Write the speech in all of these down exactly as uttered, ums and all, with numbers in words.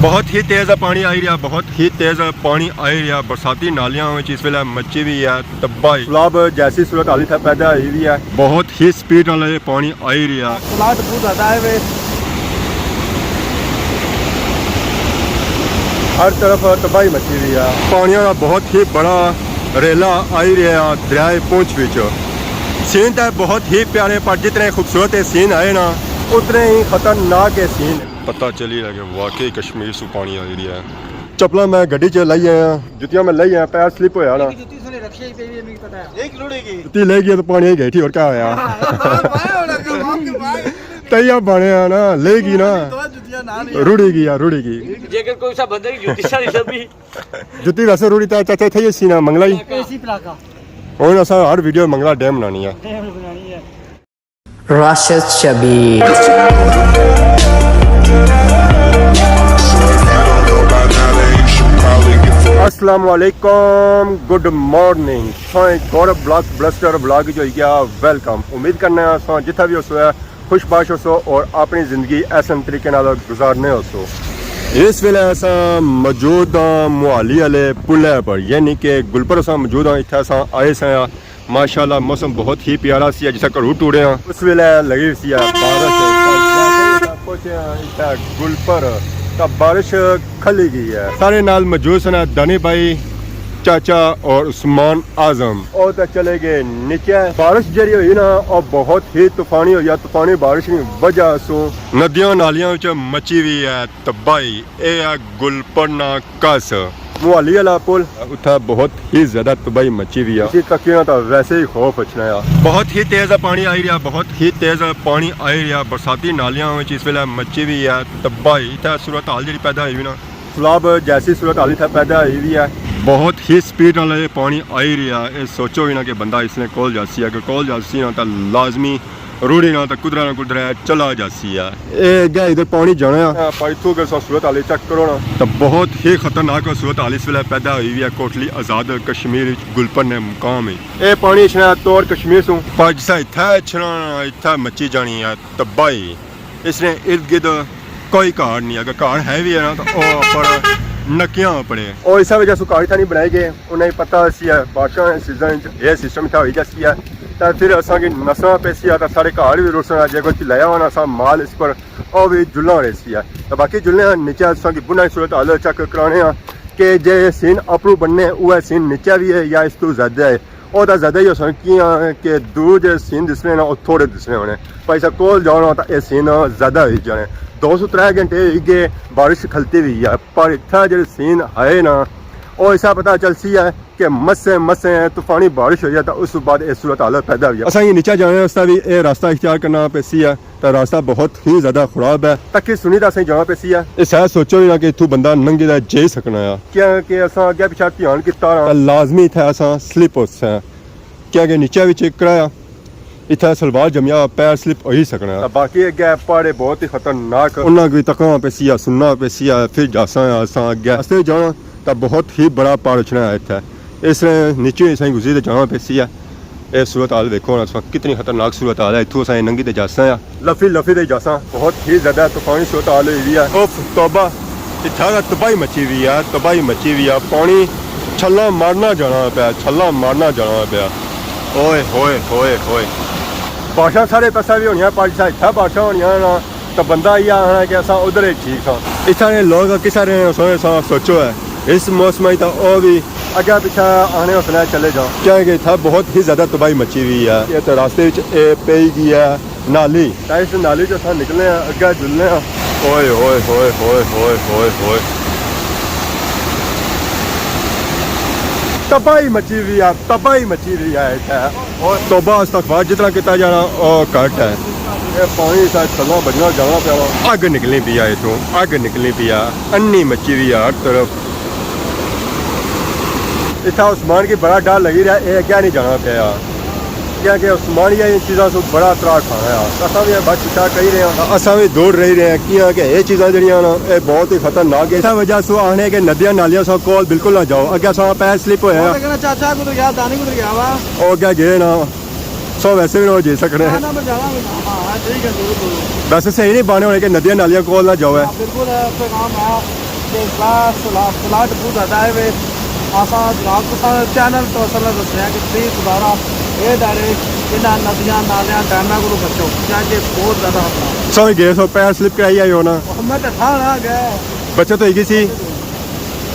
بہت ہی تیز پانی آئی رہیا، بہت ہی تیز پانی آئی رہیا۔ برساتی نالیاں وچ اس ویلے مچی ہوئی ہے تباہی۔ سیلاب جیسی صورت حال اتھے پیدا ہوئی ہوئی ہے۔ بہت ہی سپیڈ نال یہ پانی آئی رہیا۔ سیلاب بہت زیادہ آئے ہوئے۔ ہر طرف تباہی مچی ہوئی ہے۔ پانیاں نا بہت ہی بڑا ریلا آئی رہیا دریائے پونچھ وچ۔ سین تے بہت ہی پیارے، پر جتنے خوبصورت یہ سین آئے نا، اتنے ہی خطرناک یہ سین۔ پتہ چلی رہا کہ واقعی کشمیر سو پانی آئی رہیا ہے۔ چپلاں میں گڈی چ لائی آیا، جتیاں میں لائی آیا، پیر سلپ ہویا نا۔ جتی سنے رکشے ہی پہ بھی میری پتہ ہے۔ ایک لڑے گی۔ جتی لے گئی تو پانی ہی گئی تھی، اور کیا ہویا؟ تیا بنے آ نا، لے گئی نا۔ دو جتیاں نال ہی۔ رڑی گئی یار، رڑی گئی۔ جے اگر کوئی سا بندے کی جتی ساری سب بھی۔ جتی ویسے رڑی تا چاچا تھے یہ سینا منگلا ہی۔ ایسی پلاکا۔ اور اسا ہر ویڈیو منگلا ڈیم بنانی ہے۔ ڈیم بنانی ہے۔ راشد شبیر۔ السلام علیکم، گڈ مارننگ۔ سائیں گورو بلاک بلسٹر بلاگ جو ہوئی گیا، ویلکم۔ امید کرنا ہے سائیں جتھا بھی ہو سو ہے خوش باش ہو سو اور اپنی زندگی احسن طریقے نال گزارنے ہو سو۔ اس ویلے اساں موجود ہاں موہالی والے پلے پر، یعنی کہ گل پر اساں موجود ہاں۔ اتھے اساں آئے ساں، ماشاءاللہ موسم بہت ہی پیارا سی، جسا گھروں ٹورے ہاں اس ویلے لگی سی بارش۔ پہنچے ہاں اتھا گل پر، تاں بارش کھلی گئی ہے۔ سارے نال موجود سن دانی بھائی، چاچا اور عثمان اعظم۔ او تے چلے گئے نیچے۔ بارش جیڑی ہوئی نا، او بہت ہی طوفانی ہوئی ہے۔ طوفانی بارش نی وجہ سوں ندیاں نالیاں وچ مچی ہوئی ہے تباہی۔ اے ہے گل پر نا کس۔ موہالی والا پل۔ اتھا بہت ہی زیادہ تباہی مچی ہوئی ہے۔ اسی تکیاں تا ویسے ہی خوف اچھنا ہے۔ بہت ہی تیز پانی آئی رہیا، بہت ہی تیز پانی آئی رہیا۔ برساتی نالیاں وچ اس ویلے مچی ہوئی ہے تباہی۔ اتھا صورت حال جیڑی پیدا ہوئی ہوئی نا، سیلاب جیسی صورت حال اتھا پیدا ہوئی ہوئی ہے۔ بہت ہی سپیڈ نال یہ پانی آئی رہیا۔ اے سوچو ہی نا کہ بندہ اس نے کول جاسی، اگر کول جاسی نا تاں لازمی روڑی نا تاں کدرے نہ کدرے چلا جاسی ہے۔ اے اگے ادھر پانی جانا ہے۔ ہاں، پائی تو اگر صورت حال چیک کرو نا۔ تاں بہت ہی خطرناک صورت حال اس ویلے پیدا ہوئی ہوئی ہے کوٹلی آزاد کشمیر وچ گلپر نے مقام ہے۔ اے پانی اچھنا ہے تور کشمیر سوں۔ پر جسا اتھا اچھنا، اتھا مچی جانی ہے تباہی۔ اس نے ارد گرد کوئی گھر نہیں، اگر گھر ہے بھی ہے نا تو او اپر نکیاں اپڑے۔ او اسا وجہ سوں گھر اتھا نہیں بنائے گئے۔ انہیں پتہ سی ہے بارشاں نے سیزن وچ یہ سسٹم اتھا ہوئی جاسی ہے، تاں پھر اساں کی نساں پیسی ہے، تاں سارے گھر بھی رسنا، جے کوئی لایا ہونا سا مال اس پر، او بھی جلنا رہسی ہے۔ تاں باقی جلنے ہاں نیچے، اساں کی بنا صورت حال چیک کرانے ہاں کہ جے سین اپرو بننے، وہ سین نیچے بھی ہے یا اس تو زیادہ ہے۔ او تاں زیادہ ہی ہوسن، کیاں کہ دور جے سین دسنے نا، او تھوڑے دسنے ہونے۔ پر اسا کول جاؤ نا تاں اے سین زیادہ ہوئی جانے۔ دو سو ترے گھنٹے ہوئی گئے بارش کھلتی ہوئی ہے، پر اتھا جڑے سین آئے نا، او اسا پتہ چلسی ہے کہ مسے مسے طوفانی بارش ہوئی ہے تاں اس بعد اے صورت حال پیدا ہوئی ہے۔ اساں کی نیچے جانے واسطے بھی اے راستہ اختیار کرنا پیسی ہے۔ تاں راستہ بہت ہی زیادہ خراب ہے۔ تکی سنی تاں اساں جانا پیسی ہے۔ اس ہے سوچو ہی نہ کہ اتھوں بندہ ننگی دا جائی سکنا ہے۔ کیاں کہ اساں اگے پچھے دھیان کیتا نا، تاں لازمی اتھے اساں سلپ ہو سکنا ہے۔ کیاں کہ نیچے وچ اکڑا ہے، اتھے سلوار جمیا پیر سلپ ہوئی سکنا ہے۔ تاں باقی اگے پہاڑے بہت ہی خطرناک۔ انہاں کی تکنا پیسی ہے، سننا پیسی ہے، پھر جاساں اساں اگے۔ راستے جانا تاں بہت ہی بڑا پہاڑ اچھنا ہے اتھے۔ اس نے نیچے اساں گزری تے جانا پیسی ہے۔ اے صورت حال دیکھو نا، اس وقت کتنی خطرناک صورت حال ہے۔ اتھوں اساں ننگی تے جاساں آ۔ لفی لفی تے جاساں۔ بہت ہی زیادہ طوفانی صورت حال ہوئی ہوئی ہے۔ اوف توبہ، اتھا تاں تباہی مچی ہوئی ہے، تباہی مچی ہوئی ہے۔ پانی چھلاں مارنا جانا پیا، چھلاں مارنا جانا پیا۔ اوئے ہوئے ہوئے ہوئے۔ بارشاں سارے پاسے بھی ہونیاں، پر جسا اتھا بارشاں ہونیاں نا، تاں بندہ یہ آخنا کہ اساں ادھر ہی ٹھیک ساں۔ اتھا نے لوگ کسا رہے سونے سا سوچو ہے، اس موسم ہی تاں او بھی اگے پچھے آنے اس نے چلے جاؤ، کیاں کہ اتھا بہت ہی زیادہ تباہی مچی ہوئی ہے۔ یہ تو راستے وچ اے پئی گئی ہے نالی، تاں اس نالی چ اساں نکلنے ہیں، اگے جلنے ہیں۔ اوئے ہوئے ہوئے ہوئے ہوئے ہوئے ہوئے۔ تباہی مچی ہوئی ہے، تباہی مچی ہوئی ہے اتھا۔ اور توبہ استغفار جتنا کیتا جانا، او گھٹ ہے۔ یہ پانی سا چھلا بجنا جانا پیا۔ اگ نکلی پئی ہے اتھوں، اگ نکلی پئی ہے، انی مچی ہوئی ہے ہر طرف۔ اتھا عثمان کی بڑا ڈر لگی رہا، اے اگے نہیں جانا پیا۔ کیاں کہ عثمان یہ ان چیزاں سوں بڑا تراہ کھانا ہے۔ اساں بھی بس پچھا کری رہے ہیں۔ اساں بھی دور رہی رہے ہیں، کیاں کہ یہ چیزاں جڑیاں نا، اے بہت ہی خطرناک ہے۔ اس وجہ سوں آخنے کہ ندیاں نالیاں سو کول بالکل نہ جاؤ، اگے ساں پیر سلپ ہوئے ہیں۔ چاچا کدھر گیا وا؟ او اگے گئے نا۔ سو ویسے بھی نہ جائی سکنے۔ نہ، نہ، میں جانا، میں جانا۔ ہاں، ٹھیک ہے، ضرور، ضرور۔ ویسے صحیح نہیں بانے ہونے کہ ندیاں نالیاں کول نہ جاؤ ہے۔ ہاں، بالکل، ہے، پیغام ہے۔ سلاٹ، سلاٹ، سلاٹ بہت زیادہ ہے وے۔ آساں جناب تساں چینل تو اصل دسنے کہ پلیز خدارا اے داڑے انہاں ندیاں، نالیاں، ڈیماں کولوں بچو، کیونکہ بہت زیادہ خطرناک۔ سوئی گئے سو، پیر سلپ کرائی آئے ہو نا۔ میں تے ٹھانا گیا۔ بچت ہوئی گئی سی۔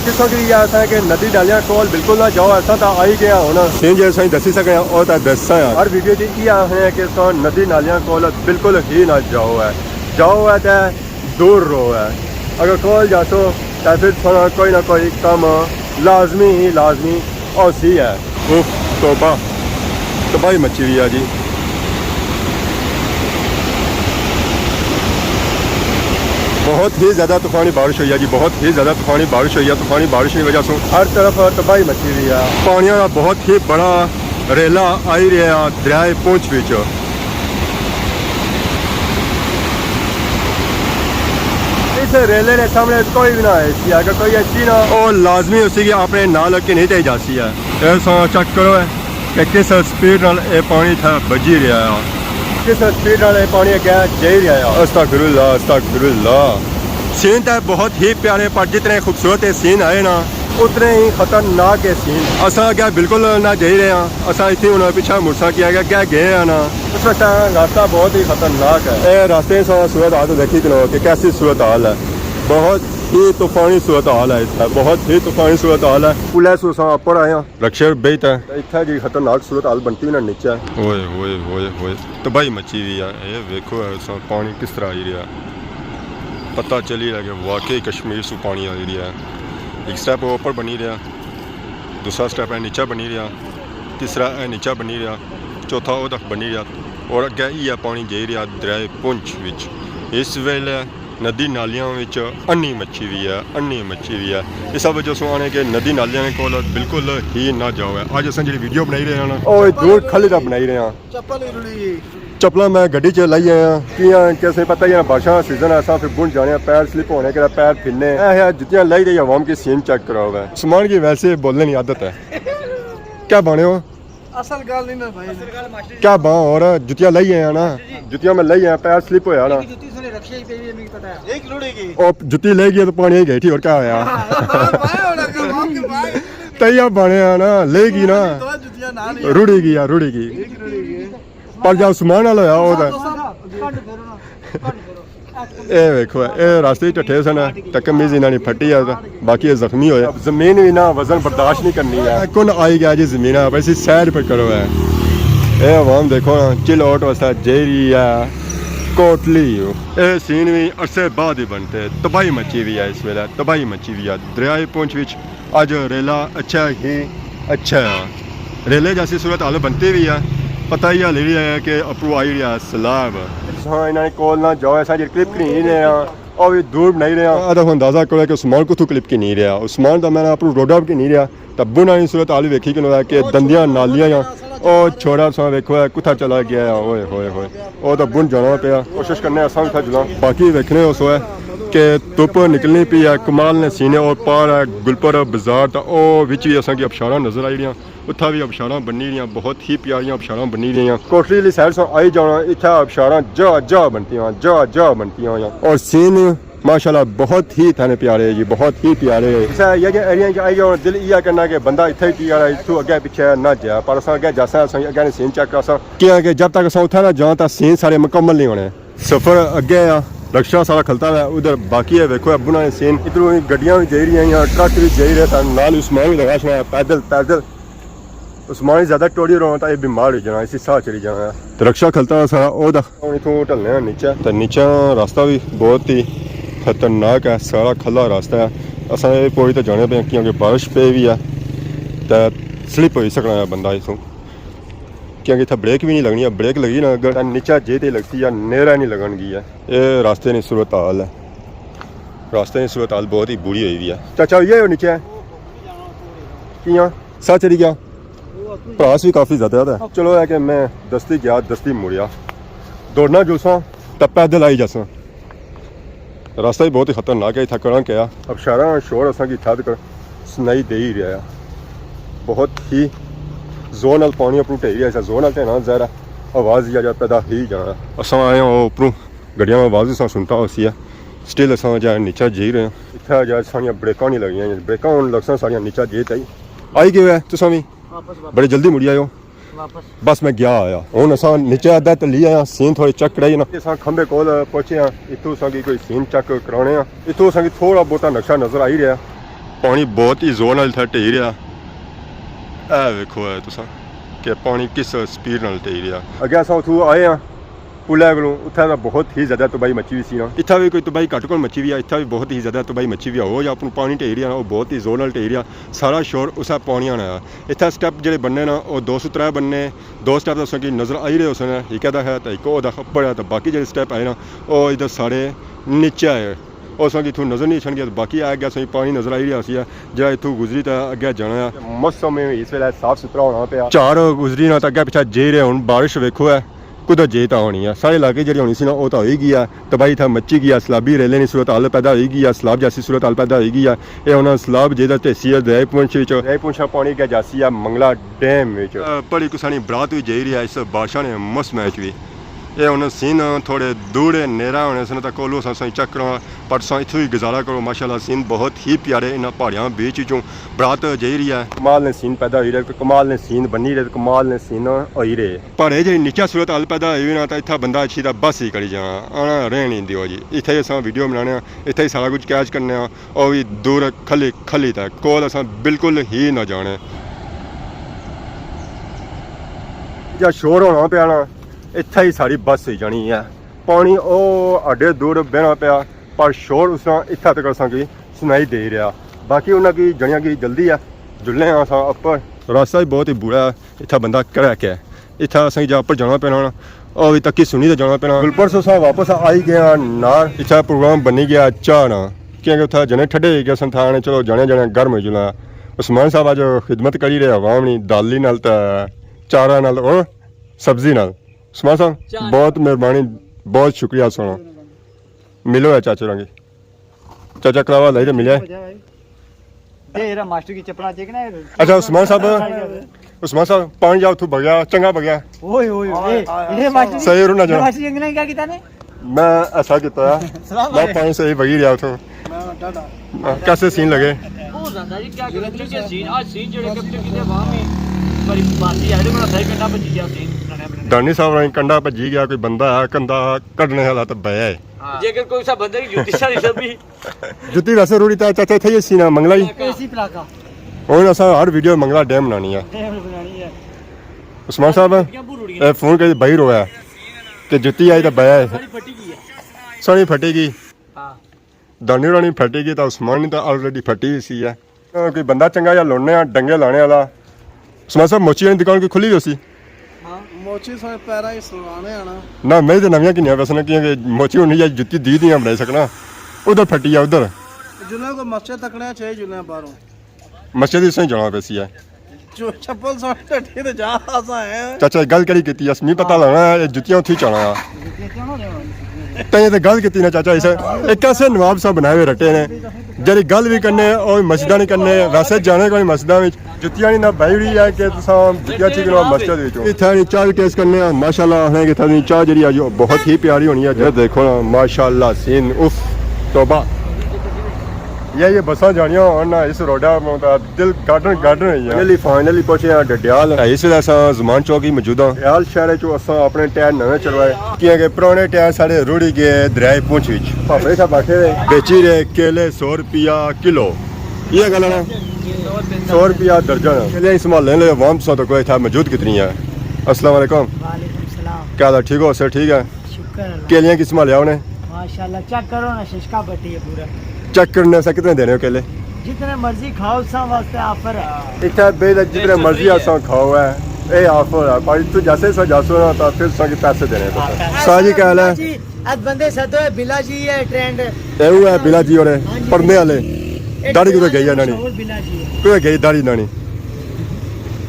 کس وقت یہ آسا ہے کہ ندی نالیاں کول بالکل نہ جاؤ، ایسا تو آئی گیا ہونا۔ سین جی سائیں دسی سکے ہیں، او تا دسا ہے۔ ہر ویڈیو جی یہ آخنے ہیں کہ سو ندی نالیاں کول بالکل ہی نہ جاؤ ہے۔ جاؤ ہے تے دور رو ہے۔ اگر کول جاسو تے پھر تھوڑا کوئی نہ کوئی کم لازمی ہی لازمی ہوسی ہے۔ اوف، توبہ، تباہی مچی ہوئی ہے جی۔ بہت ہی زیادہ طوفانی بارش ہوئی ہے جی، بہت ہی زیادہ طوفانی بارش ہوئی ہے۔ طوفانی بارش کی وجہ سے ہر طرف تباہی مچی ہوئی ہے۔ پانی والا بہت ہی بڑا ریلا آئی رہیا دریائے پونچھ وچ۔ اس ریلے نے سامنے کوئی بھی نہ آئے سی، اگر کوئی اچھی نہ او لازمی اسی کہ اپنے نال کے نہیں تے جاسی ہے۔ اے سو چیک کرو ہے کہ کس سپیڈ نال اے پانی تھا بجی رہیا ہے۔ کس سپیڈ نال اے پانی اگے جائی رہیا ہے۔ استغفر اللہ، استغفر اللہ۔ سین تے بہت ہی پیارے، پر جتنے خوبصورت اے سین آئے نا، اتنے ہی خطرناک ہے سین۔ اساں اگے بالکل نہ جائی رہے ہاں، اساں اتھے ہن پچھا مڑساں کیا کہ اگے گئے ہاں نا۔ اس وقت راستہ بہت ہی خطرناک ہے۔ اے راستے سا صورت حال تو دیکھی کنو کہ کیسی صورت حال ہے، بہت ہی طوفانی صورت حال ہے، اس طرح بہت ہی طوفانی صورت حال ہے۔ پل ہے سو اساں اپر آئے ہاں، رکشے بہت ہے۔ اتھا جی خطرناک صورت حال بنتی ہوئی نا نیچے۔ اوئے ہوئے ہوئے ہوئے، تباہی مچی ہوئی ہے۔ اے ویکھو ہے سا پانی کس طرح آئی رہیا، پتہ چلی رہیا کہ واقعی کشمیر سو پانی آئی رہیا ہے۔ ایک سٹیپ اوپر بنی رہیا، دوسرا سٹیپ ہے نیچا بنی رہیا، تیسرا ہے نیچا بنی رہیا، چوتھا او تک بنی رہیا، اور اگے یہ پانی جائی رہیا دریائے پونچھ وچ۔ اس ویلے ندی نالیاں وچ انی مچی ہوئی ہے، انی مچی ہوئی ہے۔ اس وجہ سے آنے کہ ندی نالیاں کول بالکل ہی نہ جاؤ ہے۔ اج اساں جڑی ویڈیو بنائی رہے ہیں نا، او دور کھلی دا بنائی رہے ہیں۔ چپل ہی رڑی۔ چپلاں میں گڈی چ لائی آیا، کیاں کہ اسیں پتہ ہی ہے بارشاں دا سیزن ہے، اساں پھر بن جانے ہیں، پیر سلپ ہونے، کہڑا پیر پھرنے۔ اے ہے جتیاں لائی رہی عوام کی سین چیک کرو ہے۔ عثمان کی ویسے بولنے کی عادت ہے۔ کیا بانے ہو؟ اصل گل نہیں نا بھائی۔ کیا باں اور جتیاں لائی آیا نا؟ جتیاں میں لائی آیا، پیر سلپ ہویا نا۔ جتی سنے رکشے ہی پہ بھی ہمیں پتہ ہے۔ ایک لڑے گی۔ او جتی لے گئی تو پانی ہی گئی تھی، اور کیا ہویا؟ بھائی، اور اگر وہاں کے بھائی۔ تیہ بانے آ نا، لے گئی نا۔ دو جتیاں نہ لیا۔ رڑی گئی یار، رڑی گئی۔ ایک لڑے گی۔ پر جا عثمان والا ہویا، او تے اے ویکھو، اے راستے ہی ٹٹھے سن، ٹکمیز انہاں نے پھٹی ہے، باقی اے زخمی ہوئے۔ اب زمین بھی نہ وزن برداشت نہیں کرنی ہے۔ کون آئی گیا جی زمین، اب ایسی سیر پہ کرو ہے۔ اے عوام دیکھو نا، چل آؤٹ واسطے جائی رہی ہے کوٹلی۔ اے سین بھی عرصے بعد ہی بنتے، تباہی مچی ہوئی ہے اس ویلے، تباہی مچی ہوئی ہے۔ دریائے پونچھ وچ اج ریلا اچھا ہی اچھا ہے۔ ریلے جیسی صورت حال بنتی ہوئی ہے، پتہ ہی حالی رہیا ہے کہ اپرو آئی رہیا ہے سیلاب۔ ہاں، انہاں نے کول نہ جاؤ، ایسا جی کلپ کھنی رہے ہیں، او بھی دور بنائی رہے ہیں۔ ادا اندازہ کرو کہ عثمان کتھوں کلپ کھنی رہیا، عثمان دا میں اپرو روڈا بھی کھنی رہیا، تاں بنا نی صورت حال ویکھی کنو ہے کہ دندیاں نالیاں یا او چھوڑا سا ویکھو ہے کتھا چلا گیا ہے، اوئے ہوئے ہوئے۔ او تاں بن جانا پیا۔ کوشش کرنے اساں بھی تھا جلاں۔ باقی ویکھنے اس ہوئے کہ دھپ نکلنی پی ہے، کمال نے سینے اور پار ہے گلپر بازار، تاں او وچ بھی اساں کی آبشاراں نظر آئی رہیاں، اتھا بھی آبشاراں بنی رہیاں، بہت ہی پیاریاں آبشاراں بنی رہیاں۔ کوٹلی والی سائیڈ سوں آئی جانا، اتھا آبشاراں جا جا بنتیاں، جا جا بنتیاں ہویاں۔ اور سین ماشاءاللہ بہت ہی تھانے پیارے جی، بہت ہی پیارے۔ اسا یہ جے ایریا چ آئی جاؤ، دل یہ کرنا کہ بندہ اتھے ہی ٹکیا رہے، اتھوں اگے پیچھے نہ جایا، پر اساں اگے جاساں، اساں اگے نے سین چیک کراساں، کیاں کہ جب تک اساں اتھے نہ جاں تاں سین سارے مکمل نہیں ہونے۔ سفر اگے آ، رکشہ سارا کھلتا ہوا ادھر، باقی ہے ویکھو ابو نے سین، ادھروں گڈیاں بھی جائی رہی ہیں، ٹرک بھی جائی رہے، تاں نال عثمان بھی لگا چھوڑا ہے، پیدل پیدل۔ عثمان زیادہ ٹوڑی رہنا تاں یہ بیمار ہو جانا، اسی ساہ چڑھی جانا۔ تے رکشہ کھلتا سارا او دا۔ ہن اتھوں ٹلنے آں نیچے۔ تے نیچے راستہ بھی بہت ہی خطرناک ہے، سارا کھلا راستہ ہے۔ اساں اے پوڑی تے جانے پے آں کیونکہ بارش پئی وی ہے تے سلپ ہوئی سکنا ہے بندہ اتھوں، کیونکہ اتھا بریک بھی نہیں لگنی ہے، بریک لگی نا اگر تاں نیچے جے تے لگسی یا نیرا نہیں لگن گی ہے۔ اے راستے نی صورت حال ہے، راستے نی صورت حال بہت ہی بری ہوئی وی ہے۔ چاچا یہ ہو نیچے کیاں؟ سچ چڑھی گیا۔ پراس بھی کافی زیادہ ہے۔ چلو ہے کہ میں دستی گیا، دستی مڑیا۔ دوڑنا جلساں تاں پیدل آئی جاساں۔ راستہ ہی بہت ہی خطرناک ہے، اتھا کرنا کیا۔ آبشاراں شور اساں کی اتھا تک سنائی دے ہی رہیا ہے۔ بہت ہی زور نال پانی اپروں ڈھئی رہیا ہے، زور نال ڈھینا ظاہر ہے آواز یا پیدا ہی جانا۔ اساں آئے ہاں اپروں، گڈیاں آواز اساں سنتا ہوسی ہے۔ سٹل اساں جا نیچا جائی رہے ہیں۔ اتھا جا ساریاں بریکاں نہیں لگیاں، بریکاں ہن لگساں ساریاں نیچا جے تائی۔ آئی گئے ہو تساں وی؟ واپس، واپس۔ بڑے جلدی مڑی آئے ہو۔ واپس۔ بس میں گیا آیا۔ ہن اساں نیچے ادھا تے لی آیا، سین تھوڑے چیک کرائی نا۔ اساں کھمبے کول پہنچے ہاں، اتھوں اساں کی کوئی سین چیک کرانے ہاں۔ اتھوں اساں کی تھوڑا بہتا نقشہ نظر آئی رہیا۔ پانی بہت ہی زور نال اتھا ٹہی رہیا۔ اے ویکھو اے تساں کہ پانی کس سپیڈ نال ٹہی رہیا۔ اگے اساں اتھوں آئے ہاں پل ہے کولوں، اتھا تاں بہت ہی زیادہ تباہی مچی ہوئی سی نا۔ اتھا وی کوئی تباہی گھٹ کون مچی ہوئی ہے، اتھا وی بہت ہی زیادہ تباہی مچی ہوئی ہے۔ او جا اپنا پانی ٹہی رہیا نا، او بہت ہی زور نال ٹہی رہیا، سارا شور اسا پانی آنا ہے۔ اتھا سٹیپ جیڑے بننے نا، او دو سو ترے بننے، دو سٹیپ تاں اساں کی نظر آئی رہے ہوسن، ایک دا ہے تے ایک او دا اپر ہے، تے باقی جیڑے سٹیپ آئے نا، او ادھر سارے نیچے آئے۔ او اساں کی اتھوں نظر نہیں اچھن گیا، تے باقی اگے اساں کی پانی نظر آئی رہیا سی، جیڑا اتھوں گزری تے اگے جانا ہے۔ موسم اس ویلے صاف ستھرا ہونا پیا۔ چار گزری نا تے اگے پچھے جے رہے، ہن بارش ویکھو ہے۔ کدھر جے تاں ہونی ہے، سارے علاقے جیڑی ہونی سی نا، او تاں ہوئی گیا، تباہی تھا مچی گیا، سیلابی ریلے نی صورت حال پیدا ہوئی گیا، سیلاب جیسی صورت حال پیدا ہوئی گیا۔ اے ہن سیلاب جیڑا ٹھیسی ہے دریائے پونچھ وچ، دریائے پونچھ نا پانی گیا جاسی ہے منگلا ڈیم وچ۔ اے بڑی کسانی برات وی جائی رہی ہے، اس بارشاں نے موسم وچ وی۔ اے ہن سین تھوڑے دور ہے، نیرا ہونے سن تاں کولو اساں سائیں چیک کراں، پر تساں اتھوں ہی گزارا کرو، ماشاءاللہ سین بہت ہی پیارے، انہاں پہاڑیاں بیچ وچوں برات جائی رہی ہے۔ کمال نے سین پیدا ہوئی رہے، کمال نے سین بنی رہے، کمال نے سین ہوئی رہے۔ پہاڑے جے نیچا صورت حال پیدا ہوئی نا، تاں اتھا بندہ اچھی تاں بس ہی کری جانا، آنا رہن ہی دیو جی۔ اتھا ہی اساں ویڈیو بنانے ہاں، اتھا ہی سارا کچھ کیچ کرنے ہاں، او وی دور کھلی کھلی تک، کول اساں بالکل ہی نہ جانے۔ جا شور ہونا پیا نا، اتھا ہی ساری بس ہوئی جانی ہے۔ پانی او اڈے دور بہنا پیا، پر شور اس طرح اتھا تک اساں کی سنائی دے رہیا۔ باقی انہاں کی جنیاں کی جلدی ہے، جلنے آں اساں اپر۔ راستہ ہی بہت ہی برا ہے۔ اتھا بندہ کرے کے؟ اتھا اساں کی جا اپر جانا پینا نا، او وی تکی سنی تے جانا پینا۔ گلپرس اساں واپس آئی گئے ہاں نار۔ اتھا پروگرام بنی گیا چاہ نا، کیونکہ اتھا جنے ٹھڈے ہوئی گئے سن، تھا آنے چلو جانے جانے گرم ہوئی جلنا۔ عثمان صاحب اج خدمت کری رہے عوام نی، دالی نال تے چارہ نال اور سبزی نال۔ عثمان صاحب، چاہ۔ بہت مہربانی، بہت شکریہ سونا۔ ملو ہے چاچے رنگی۔ چاچا کلاوا لائی تے ملیا۔ دے یرا ماسٹر کی چپلا چیک نہ۔ اچھا عثمان صاحب، عثمان صاحب، پانی جا اتھوں بگیا، چنگا بگیا۔ اوئے، اوئے، اوئے۔ اے ماسٹر جی، صحیح رہنا جا۔ ماسٹر جی انگلش کیا کیتا نے؟ میں ایسا کیتا ہے، سلام میں علیکم۔ پانی صحیح بگی رہیا اتھوں۔ کیسے سین لگے؟ بہت زیادہ جی، کیا کریں، چنگے سین، آج سین جڑے کیپچر کیتے عوام ہی بڑی باتی ہے، بڑا صحیح کنڈا بجی گیا سین۔ دانی صاحب رائیں کنڈا بجی گیا، کوئی بندہ ہے، کنڈا کڈنے والا تے بیا ہے۔ ہاں۔ جے اگر کوئی سا بندے کی جتی ساری سبھی۔ جتی ویسے روڑی تے چاچا اتھے ہی سی نا، منگلا ہی۔ اے سی پلاکا۔ ہن اساں ہر ویڈیو منگلا ڈیم بنانی ہے۔ ڈیم بنانی ہے۔ عثمان صاحب، جتیاں بھر اڑیاں۔ اے فون کری بھائی رویا کہ جتی آئی تے بیا ہے۔ ساری پھٹی گئی ہے۔ ساری پھٹی گئی۔ ہاں۔ دانی رانی پھٹی گئی تے عثمان نی تے آلریڈی پھٹی ہوئی سی ہے۔ کوئی بندہ چنگا جا لوڑنے آ، ڈنگے لانے والا۔ عثمان صاحب، موچی والی دکان کوئی کھلی ہوئی سی؟ ہاں۔ موچی سویں پیراں ہی سلوانے آنا۔ نہ، میں تے نویاں کنیاں ویسے نا، کیونکہ موچی ہونی یا جتی دی دیاں بنائی سکنا۔ ادھر پھٹی آ، ادھر۔ جلے کو مسجد تکنے چاہیے، جلے باہروں۔ مسجد اس سے جانا پیسی ہے۔ جو چپل سوٹ ٹٹی تے جا آسا ہے۔ چاچا، گل کری کیتی اس، می پتہ ہاں۔ لگنا ہے، یہ جتیاں اتھی چانا ہے۔ تے یہ تے گل کیتی نا چاچا، اسے ایک ایسے نواب صاحب بنائے ہوئے رٹے نے، جڑی گل بھی کرنے، او مسجداں نہیں کرنے، ویسے جانے کوئی مسجداں وچ۔ جتیاں نہیں نہ بھائی ہوئی ہے کہ تساں جتیاں چیز نہ مسجد وچ۔ اتھے نہیں چاہ بھی ٹیسٹ کرنے ہیں، ماشاءاللہ، آخنے کہ اتھے دی چاہ جڑی ہے جو بہت ہی پیاری ہونی ہے۔ یہ دیکھو نا، ماشاءاللہ، سین، اف، توبہ۔ یہ، یہ بساں جانیاں ہون نا اس روڈا، دل گارڈن گارڈن ہوئی گیا۔ فائنلی، فائنلی پہنچے ہاں ڈڈیال۔ اس ویلے اساں زمان چوک ہی موجود ہاں۔ ڈڈیال شہر چ اساں اپنے ٹائر نویں چلوائے، کیونکہ پرانے ٹائر ساڑے رڑی گئے دریائے پونچھ وچ۔ پاپے صاحب بیٹھے ہوئے۔ بیچی رہے کیلے سو روپیہ کلو۔ یہ گل ہے نا؟ سو روپیہ درجن۔ کیلے سنبھالنے لے عوام سو تو کوئی تھا موجود کتنی ہے۔ السلام علیکم۔ وعلیکم السلام۔ کیا حال ہے؟ ٹھیک ہو؟ سر ٹھیک ہے؟ شکر اللہ۔ کیلیاں کی سنبھالیا انہیں؟ ماشاءاللہ، چیک کرو نا، ششکا بٹی ہے پورا۔ چیک کرنے سے کتنے دینے ہو کیلے؟ جتنے مرضی کھاؤ، سب واسطے آفر ہے۔ اتھے بے جتنے مرضی آساں کھاؤ ہے، اے آفر ہے۔ پر تو جیسے سا جاسو نا، تو پھر سا کے پیسے دینے پڑتے۔ ہاں، سا جی کیا حال ہے؟ جی، اد بندے سدو ہے، بلا جی ہے، ٹرینڈ۔ اے وہ ہے بلا جی اور ہاں جی۔ پردے والے۔ اے داڑھی کدھر گئی ہے انہاں نی؟ مشہور بلا جی ہے۔ کدھر گئی داڑھی انہاں نی؟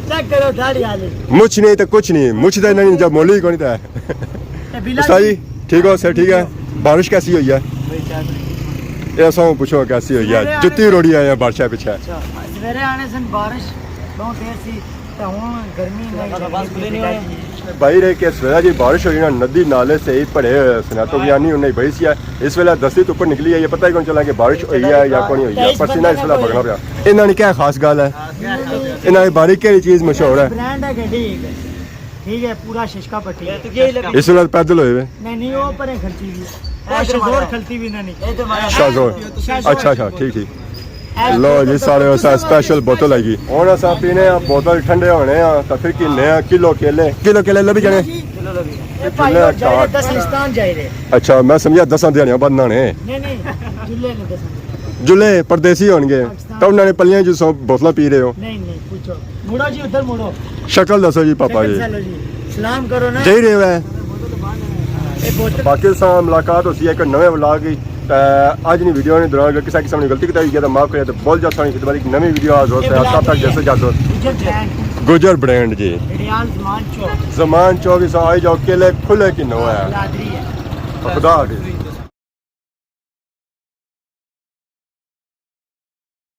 چیک کرو داڑھی والے۔ مچھ نہیں تو کچھ نہیں، مچھ تو انہاں نی جب مولی کونی تو ہے۔ اے بلا استاد جی، جی۔ ٹھیک ہو؟ سر ٹھیک ہے؟ بارش کیسی ہوئی ہے؟ بھائی، چائے بنائی۔ اے اساں پوچھو کیسی ہوئی ہے؟ سویرے آنے جتی روڑی آئے ہیں بارشاں پچھے۔ اچھا، سویرے آنے سن بارش، بہت تیز سی، تے ہن گرمی نہیں، بس کھلی نہیں ہوئی۔ بھائی رہے کہ اس ویلے جی بارش ہوئی نا، ندی نالے سے ہی بھرے ہوئے سن، تو یعنی انہیں بھائی سی ہے۔ اس ویلے دستی تو اوپر نکلی ہے، یہ پتہ ہی کون چلا کہ بارش ہوئی ہے یا کون ہوئی ہے، پسینہ اس ویلے بگنا پیا۔ انہاں نے کیا خاص گل ہے؟ انہاں نے باری کہڑی چیز مشہور ہے؟ برانڈ ہے گڈی، ٹھیک ہے، پورا ششکا پٹی ہے۔ اس ویلے پیدل ہوئے ہوئے۔ نہیں نہیں، وہ پرے کھلتی بھی ہے، وہ شزور کھلتی بھی نہ نہیں۔ شزور۔ اچھا اچھا، ٹھیک ٹھیک۔ لو جی، سارے واسطے سپیشل بوتل آئی گئی۔ ہن اساں پینے آں بوتل ٹھنڈے ہونے آں، تاں پھر کھنے آں کلو کیلے۔ کلو کیلے لبھی جانے؟ اچھا، میں سمجھیا دساں دیہاڑیاں بعد نانے۔ نہیں نہیں، جلے نے دساں۔ جلے پردیسی ہون گے، تاں انہاں نے پلیاں جو سو بوتلاں پی رہے ہو۔ نہیں نہیں، پوچھو، مڑو جی، ادھر مڑو۔ شکل دسو جی پاپا جی۔ سلام کرو نا۔ جائی رہے ہو ہے۔ پاکستان ملاقات ہوسی ہے ایک نویں ولاگ وچ۔ تے اج نی ویڈیو نے دوران اگر کسے قسم نی غلطی کوتاہی ہوئی ہے تاں معاف کرے، تے بھل جاؤ، ساڑی خدمت ایک نویں ویڈیو حاضر ہوسے۔ تب تک جیسے اجازت۔ گجر برانڈ جی۔ زمان چوک سا آئی جاؤ، کیلے کھلے کھنے ہوئے ہیں۔ خدا حافظ۔